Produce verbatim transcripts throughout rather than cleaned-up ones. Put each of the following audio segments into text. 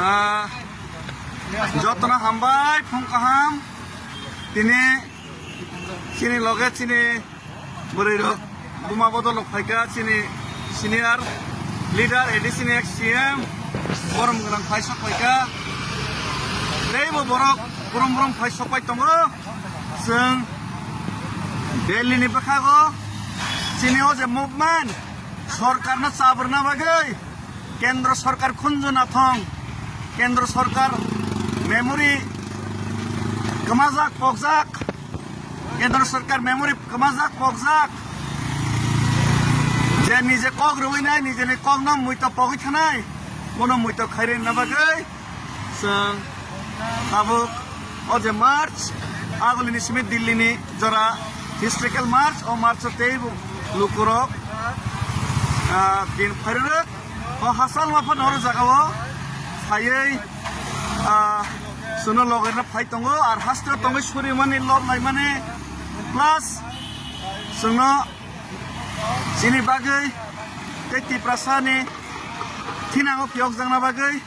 Ah, jotono hambai, phung kaham. Tini chini loge chini bwrwi rok buma bodol rok phaikha, chini senior leader, A D C ni ex C M, borom gwnang phai sok phaikha. Teibo borok brum brum phai sok pai tongo. Chwng Delhi ni bwkhago chini o je movement, sorkarno chabrwna bagwi, Kendra Sarkar khunju nathong, Kendra Sarkar memory kwmajak pokjak, Kendra Sarkar memory kwmajak pokjak, je nije kok rwui nai, nijeni kokno muito pogwi thanai, bono muito khairina bagwi chwng tabuk o je march, agulini simi Delhi ni jora historical march, o march o teibo lukurok, ah, din phairwrwk. O hachal ma phano oro jagao phaiwi, ah, chwngno logerna phai tongo, ar hasteo tongwi surimani, lob laimani, plus chwngno chini bagwi tei Tiprasani thinango phiyokjakna bagwi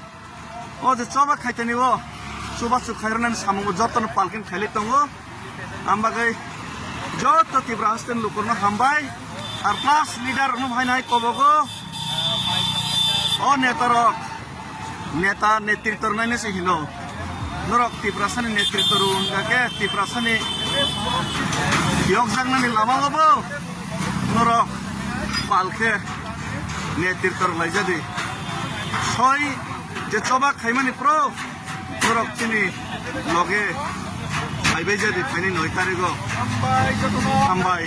o je choba khaitani o chubachu khairoknani samungo jotono palkeng khailai tongo. Ang bagwi joto Tipra haste ni lukurokno hambai. Ar plus leader rokno phainai kobogo. O neta rok, neta netritwa rwnaino se hino. Norok Tiprasani netritwa rw wngkha khe Tiprasani yokjaknani lama o bo norok pal khe netritwa rwlaijadi. Soi je choba khaimani pro Norok chini loge phaibai jadi phaini noi tarigo. Hambai.